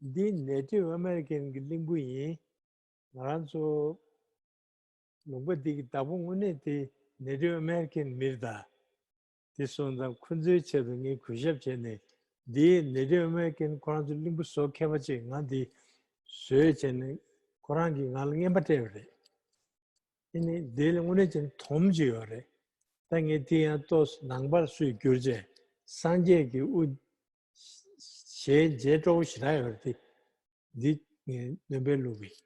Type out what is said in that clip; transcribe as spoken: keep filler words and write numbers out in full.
འདི་Native American གི་གླིང་བུ་ཡིན། ང་རང་ཚོ་ལུང་པ་འདི་གི་བདག་པོ་དངོས་གནས་དེ་Native American མི་རེད་ད། དེ་སོང་ཙང་ཁོ་ཚོའི་ཆེད་དུ་ངས་གུས་ཞབས་བྱས་ནས། འདི་Native American ཁོ་རང་ཚོ་གླིང་བུ་བཟོ་མཁས་པ་ཅིག་ང་འདི་བཟོས་བྱས་ནས་ཁོ་རང་གིས་ང་ལ་རྔན་པ་སྤྲད་པ་རེད། ཨེ་ནི་འདི་ལ་དངོས་གནས་ཅན་དོམ་ཅིག་ཡོད་རེད། ད་ངས་དེ་ཡང་ཏོག་ནང་པར་སུས་བསྒྱུར་བྱས། སངས་རྒྱས་ཀྱི་དབུ་ཞལ་མཇལ་སྤྲོ་བོ་ཞེ་དྲག་ཡོད་རེད་དེ། འདི་ངས་སྣོན་པ་བླུགས་པ་ཡིན།